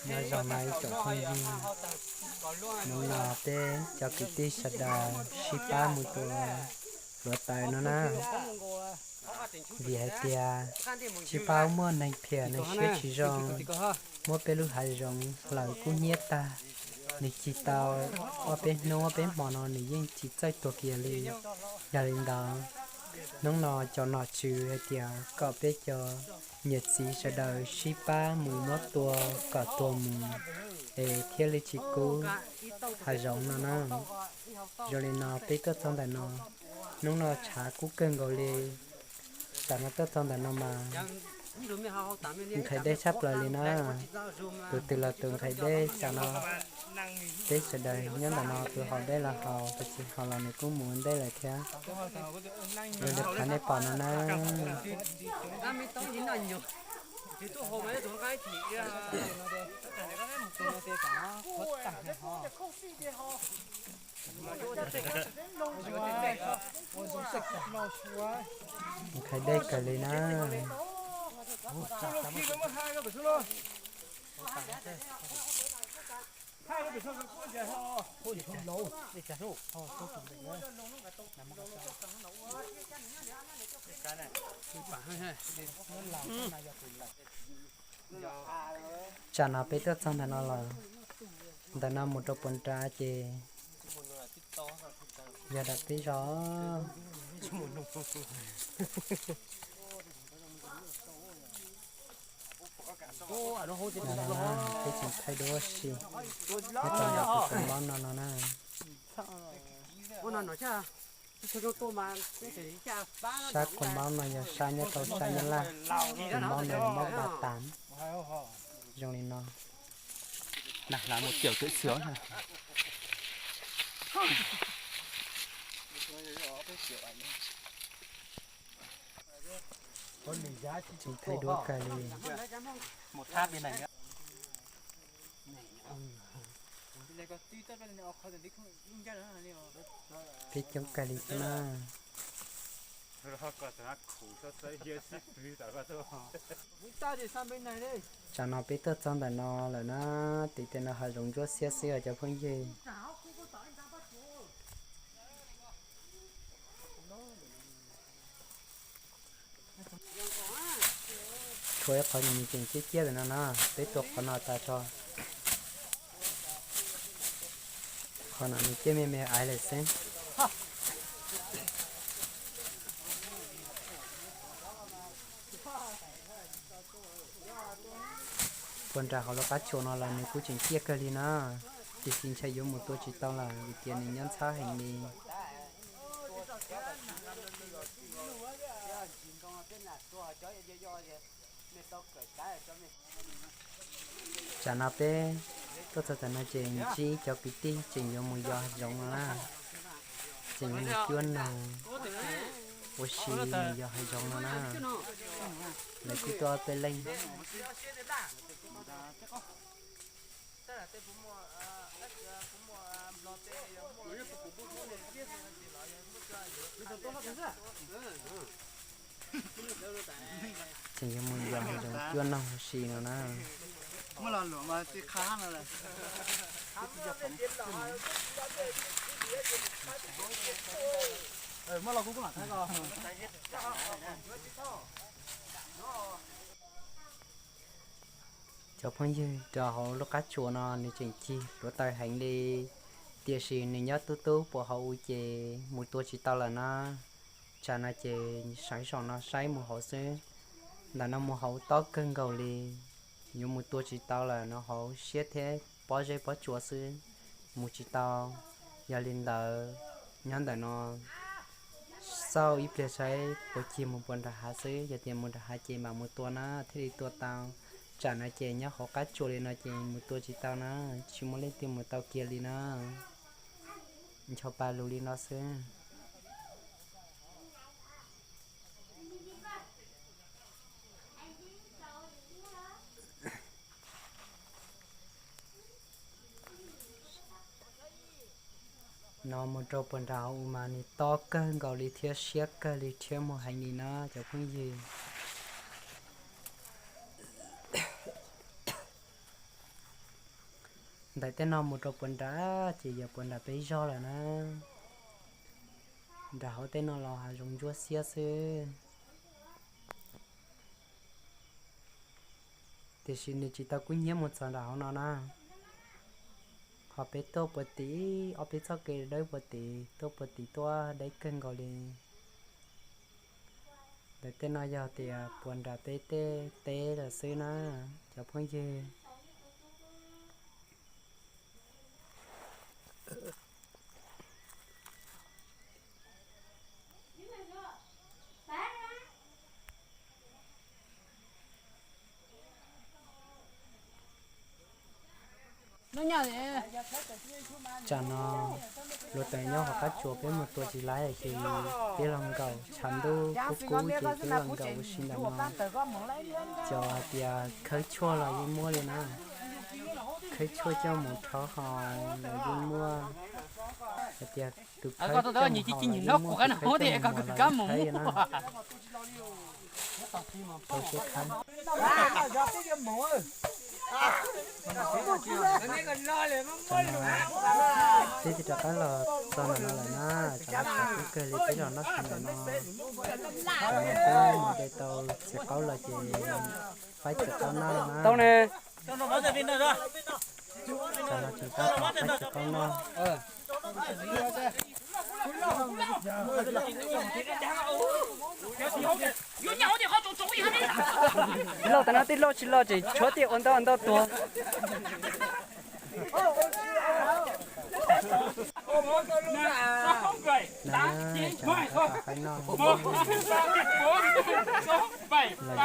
Nyob zoo na ib tsoom phooj ywg, hnub no peb cov kwv tij sawv daws sib pab mus tua hluav taws no na. Vim hais tias tsis paub muaj neeg phiam neeg siab tsis zoo, muab peb lub hav zoov hlawv kub hnyiab tag, nws cig tau ob peb hnub ob peb hmo no nws yeej tsis txawj tuag kiag li. Yog li ntawd, hnub no cov nom tswv hais tias kom peb cov niam txiv sawv daws sib pab mus muab tua kom tuag mus, es thiaj li tsis kub hav zoov no na. Zoo li no peb tuaj txog ntawm no, hnub no tshav kub kawg nkaus li. Tsam no tuaj txog ntawm no mas nqhis dej tshaj plaws li na. Tus twg los tus nqhis dej tsam no. Peb sawv daws nyob ntawm no tus haus dej los haus, tus tsis haus los nws kuj mus ua ntej lawm thiab. Zoo li qhov nej pom no na. Nqhis dej kawg li na. Tsam no peb tuaj txog ntawm no lawm, ntawm no mus rau puag nrad ces yog dam teb zog. Peb tseem thaij duab si, nyob rau ntawm tus kaus npab no no na. Sab kaus npab no yog sab nyob rau sab Nyab Laj, tus npab no npab Npa Tam. Zoo li no. Tseem thaij duab kawg li. Peb coob kawg li thiab na. Tsam no peb tuaj txog ntawm no lawm na, tim tej no hav zoov ntsuab xiab xwb os cov phooj ywg. Tshuav ib qhov nws tseem ciaj ciaj lawm no na, peb tua qhov no tas tso. Qhov no nws ciaj me me aiv lawm xwb. Puag nram hauv lub qab tsuas no los nws kuj tseem ciaj kawg li na, tiam sis ntshe yuav mus tua tsis tau lawm vim tias nws nyob ntxhab heev li. Tsam no peb tuaj txog tam no ces ntsib cov kwv tij tseem yuav mus yos hav zoov no na, tseem yuav mus cuab noog ua si mus yos hav zoov no na. Lawv kuj tuaj ob peb leeg. Tseem yuav mus yos hav zoov cuab noog ua si no na. Cov phooj ywg, rau hauv lub qab tsuas no nws tseem cig hluav taws heev li, tiam sis nws nyob tub tub puag hauv ces mus tua tsis tau lawm na. Tsam no ces sawv saum no saib mus hauv xwb, ntawm no mus hauv tob kawg nkaus li, yuav mus tua tsis tau lawm no, hauv siab thiab pob zeb pob tsuas xwb, mus tsis tau. Yog li ntawd, nyob ntawm no xauj ib pliag saib puas cig mus puag nram hav xwb, yog tias mus nram hav ces mam mus tua na thiaj li tua tau. Tsam no ces nyob hauv qab tsuas li no ces mus tua tsis tau na, tsis muaj leej twg mus tau kiag li na. Ncho pa lus li no xwb. No mus rau puag nram hauv mas nws tob kawg nkaus li thiab siab kawg li thiab mus heev li na cov phooj ywg. Ntawm tej no mus rau puag nram ces yog puag nram peb zog lawm na. Nram hauv tej no los hav zoov ntsuab xiab xwb, tiam sis nws tsis tau kub hnyiab mus txog nram hauv no na. Ho peb tuaj puag tim, ob peb txoj kev dawb puag tim, tuaj puag tim tuaj deb kawg nkaus li. Ntawm tej no yog tias puag nram peb tej teb lawm xwb na, cov phooj ywg. Tsam no luag teem nyob hauv qab tsuas peb mus tua tsis laib ces peb los nkaum tshav ntuj kub kub ces peb los nkaum ua si ntawm no. Cov hais tias khawb tshuaj los yeej muaj li na. Khawb tshuaj coj mus rhaub haus los yeej muaj. Hais tias tus khawb coj mus haus los yeej muaj, tus khawb yeej muaj los tus khawb na. Rau siab khawb. Tam no peb twb rov qab los txog ntawm no lawm na, tsam no tshav kub kawg li peb los noj si ntawm no. Tam no peb mus de tau txiv qaub los ces faib txiv qaub noj na. Tau ne. Tam no tseem tab tom faib txiv qaub noj. Loj tas no tej loj tsis loj ces tshuav tiaj ua ntau ntau tuag. Na, tsam no tab tom faib noj.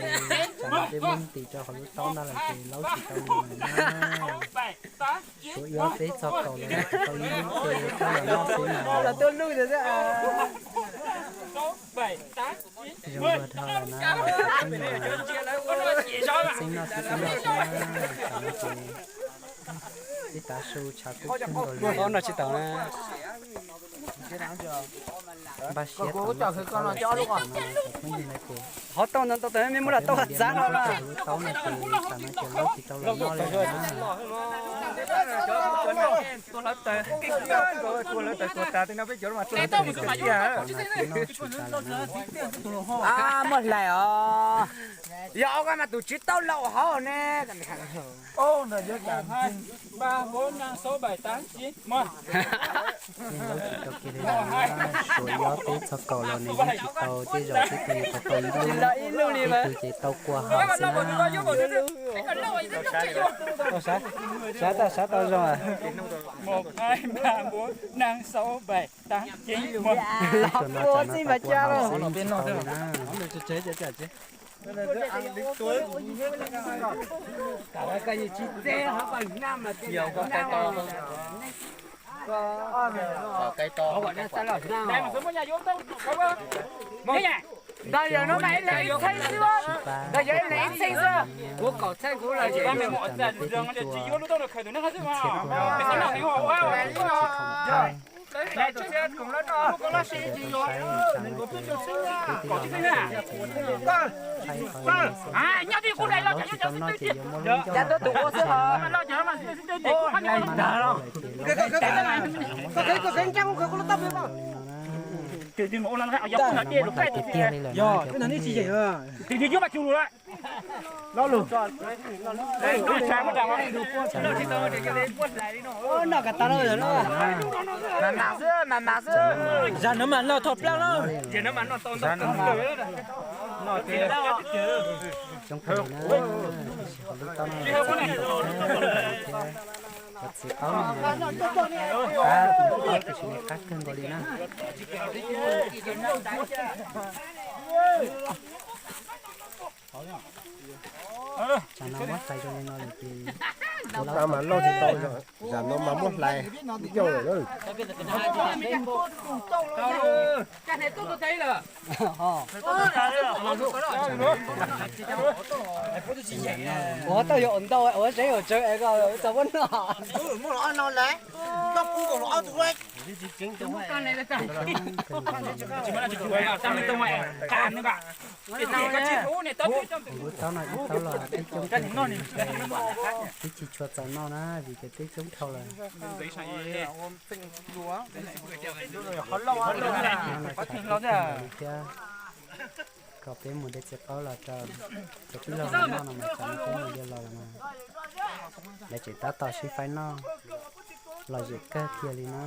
Los zoo kawg nkaus li, tsam no peb muab ntim rau hauv lub taub no lawm ces laub tsis tau li lawm na. Suav ib ob peb txog kaum los tsis tau ib lub ces coj los noj xwb mas. Zoo luag dhau lawm na, cov phooj ywg, txeeb noj xwb txeeb noj xwb na, tsam no ces ib tav su tshav kub kawg nkaus li. Noj tsis tau na. Npaj siab tau noj txiv qaub los xwb no, cov phooj ywg na ces. Qhov tau ntau ntau tas me muab lam tau txav no. Lub taub no ces tsam no ces laub tsis tau los noj li na. Muaj hlais os. Yog ob koj mas tus tswv tau laus hauv ne. Laub tsis tau kiag li na, suav ib ob peb txog kaum los nws yeej tsis tau, tej zaum tej tug nws tau tau ib lub, tej tug ces tau kua haum xwb na. Sav tau, sav tau zoo. Ib tug no tsam no tau kua haum xwb yeej tsis tau li na. Ntawd yog no mas ib leeg ib txheej xwb, ntawd yog ib leeg ib txheej xwb. Kuv kaum txheej kuv los. Nyob tib kuv hlais los cov no ces yuav muaj lub ncauj tus ua xwb os. Tiag tiag li lawm na. Lo lus. Noj kas tas no. Zag no mas noj thoj plaub na. Cov txiv qaub no, qab, qab tiam sis nws qab kawg nkaus li na. Tsam no muab hlais zoo li no lawm ces tab mas loj tsis tau, zam no mas muab hlais ib yauj lawm. Ua tau yog ua ntau ua zeeb ua tsawv es koj txog muab noj. Lub taub no ib taub los twb coob kawg, twb tsis Txaus txaus noj na, vim tias twb coob dhau lawm. Qhov no tshav kub thiab, kom peb mus de txiv qaub los rau cov tij laug noj no mas tsam no peb mus de los lawm mas lawv tseem tab tom sib faib noj lom zem kawg kiag li na.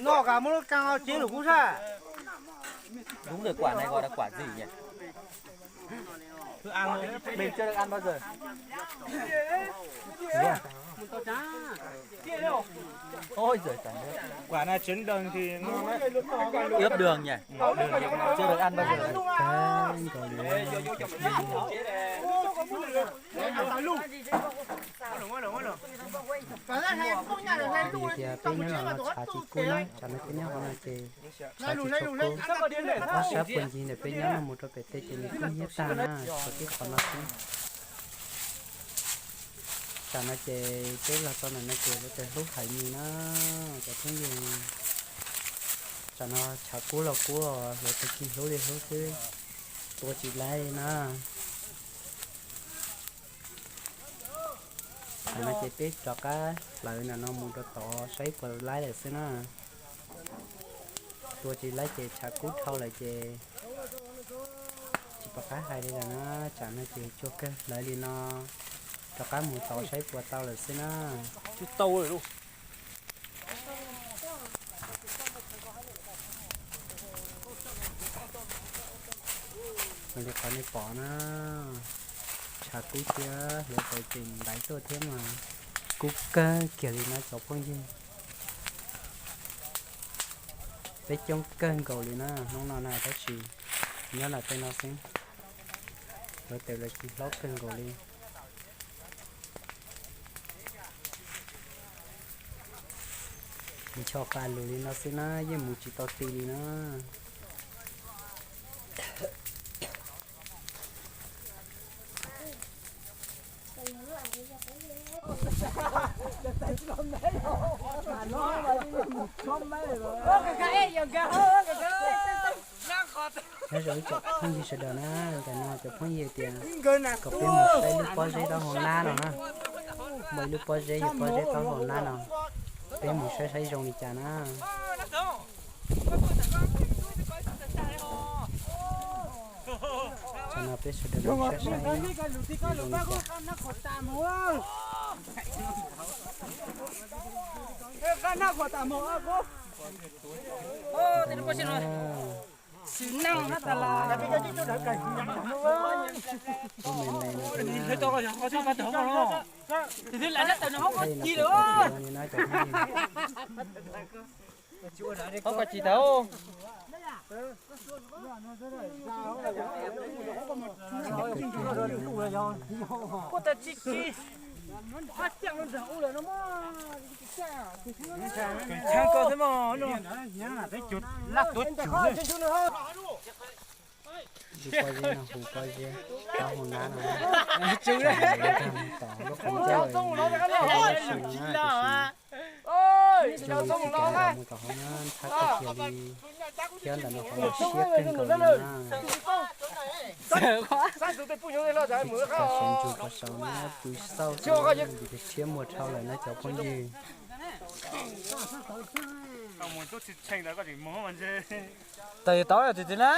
Noj kas muab lub kab cev lus kub sab. Đúng rồi, quả này gọi là quả gì nhỉ? Thức ăn, mình chưa được ăn bao giờ. Ôi giời, chẳng biết. Quả này trứng đường thì ngon đấy. Ướp đường nhỉ? Đường thì chưa được ăn bao giờ. Vim tias peb nyob no tshav tsis kub na, tsam no peb nyob hauv no ces tshav tsis tshua kub. Ob sab puag ncig ntawm peb nyob no mus rau pem tej ces nws kub hnyiab tag na, tshuav tib qhov no xwb. Tsam no ces peb los txog ntawm no ces lawv tias hlub heev li na cov phooj ywg. Tsam no tshav kub los kub, hlub tag kis hlub li hlub xwb, tua tsis laib li na. Tsam no ces peb rov qab hlawv ntawm no mus rau tod saib puas laib lawm xwb na. Tua tsis laib ces tshav kub dhau lawm ces tsis pom qab hais li lawm na. Tsam no ces cuag kawg hlawv li no, rov qab mus tod saib puas tau lawm xwb na. Tsis tau lawm lauj. Li qhov nej pom na, tshav kub thiab hlawv tau tseem ntaiv tuaj thiab mas kub kawg kiag li na cov phooj ywg. Peb coob kawg nkaus li na hnub no na, tab sis nyob nram tej no xwb, lawv tes lawv tsis hlob kawg nkaus li. Nchos pas lus li no xwb na, yeej mus tsis tau ti li na. Nyob zoo ib tsoom phooj ywg sawv daws na, ntawm no cov phooj ywg tias kom peb mus saib lub pob zeb taub hau nab no na. Muaj ib lub pob zeb yog pob zeb taub hau nab no, peb mus saib saib zoo li cas na. Tsam no peb sawv daws mus saib saib zoo li cas. Lub pob zeb no hu pob zeb taub hau nab no. Tsom nkag mus tom lub qhov ncauj, tab sis zoo li tsis kam nkag mus tom hauv na, ntxhab kawg kiag li, thiab ntawm no qhov no siab kawg nkaus li na. Tsis tau siav ntsug qhov saud na, pw xauj vim tias siab muag dhau lawm na cov phooj ywg. Tawm tau tsis txiv na.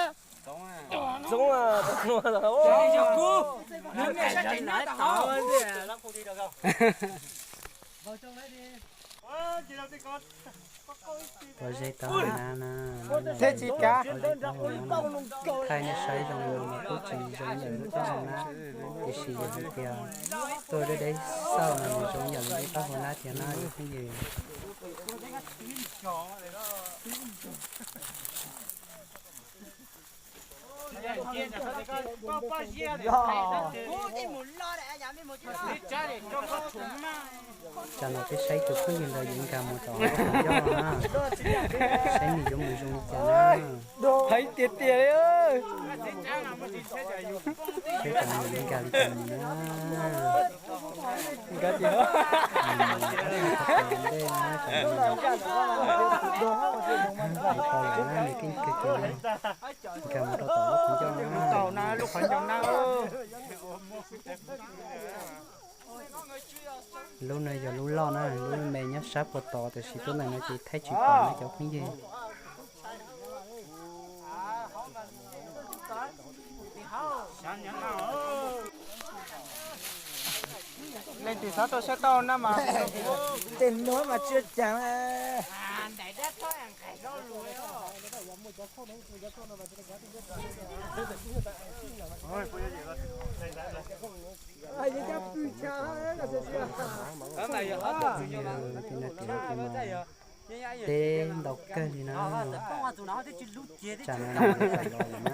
Pob zeb taub hau nab na, thiab tsis kav. Thaij nej saib zoo li no mas kuj tsis zoo ntawm lub taub hau nab, tiam sis yog hais tias tuaj deb deb xauj no nws zoo yam li lub taub hau nab thiab na cov phooj ywg. Tsam no peb saib tus phooj ywg ntawd yuav nkag mus tom qhov ncauj no na. Saib nws yuav mus zoo li cas na. Hais tiag tiag li. Saib tsam nws yuav nkag li cas mus na. Nkawd tias, ntej na, tau lawm na, nws keej kawg kiag li. Nkawd mus rau tom lub qhov ncauj na. Lub no yog lub loj na, lub me nyob sab puag tod, tiam sis tuab neeg no ces thaij tsis pom na cov phooj ywg. Leej twg xav tau saib tau na mas, tej nuav mas tsi caag. Teb ntau kawg li na. Tsam no los lawm na.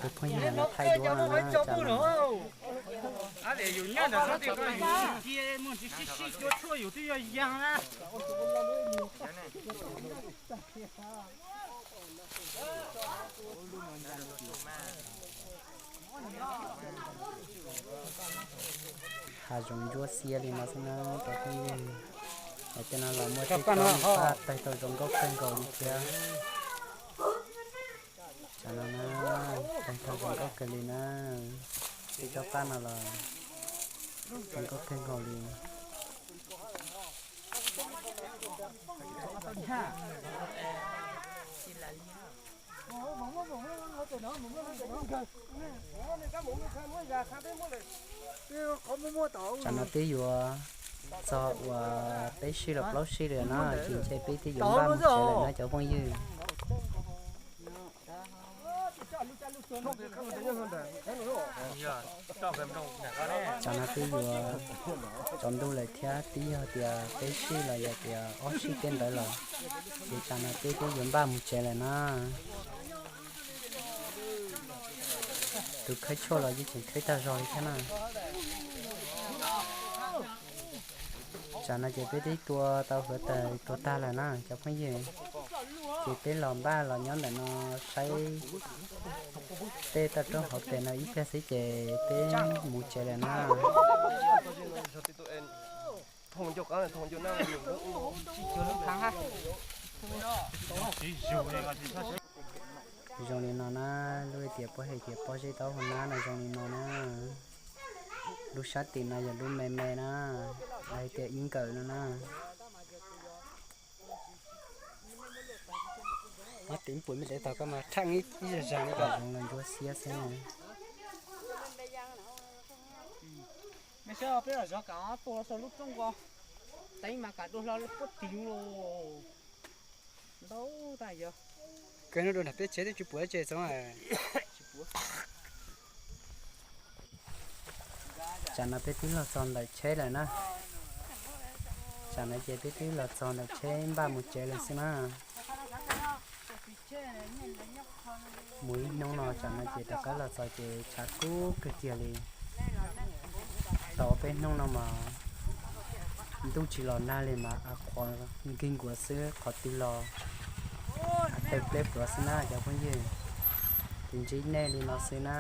Tus phooj ywg no thaij duab no na, tsam no. Hav zoov ntsuab xiab li no xwb na cov phooj ywg. Hais tias no los muaj tej tsob paj tawg tau zoo nkauj kawg nkaus li thiab. Tsam no na, tawg tau zoo nkauj kawg li na. Tej tsob paj no los zoo nkauj kawg nkaus li. Tsam no twb yuav txog uas peb sij los plaub sij lawm na, ces ntshe peb twb yuav npaj mus tsev lawm na cov phooj ywg. Tsam no twb yuav tsaus ntuj lawm thiab, twb yog tias peb sij los yog tias ob sij tej ntawd lawm, ces tsam no peb twb yuav npaj mus tsev lawm na. Tus khawb tshuaj los yeej tseem khawb tag zog li thiab na. Tsam no ces peb twb tua tau hluav taws tuag tag lawm na cov phooj ywg. Ces peb los npaj los nyob ntawm no saib tej toj roob hauv pes no ib pliag xwb ces peb mus tsev lawm na. Zoo li no na, lub tias puab hais tias pob zeb taub hau nab no zoo li no na. Lub sab tim no yog lub me me na, hais tias ib nkawm no na. Ob tim puas me dev tog koj mas rhaj ib zag zag li ko. Zoo li ntsuab xiab xwb. Mej saib peb zov kam tua sau lub rooj ko, teeb mas kam dua hlo puab tig lug los ntau tag yog. Kawg no rau nram peb tsev twb tsis puas tsev txoov. Tsam no peb twb los txog ntawm tsheb lawm na. Tsam no ces peb twb los txog ntawm tsheb npaj mus tsev lawm xwb na. Mus ib hnub no tsam no ces rov qab los txog ces tshav kub kawg kiag li. Tau peb hnub no mas ntuj tsis los nag li mas a qhuav nkeeg nkuav xwb, qhov twg los a tawg pleb pluav xwb na cov phooj ywg. Ces ntsib nej li no xwb na.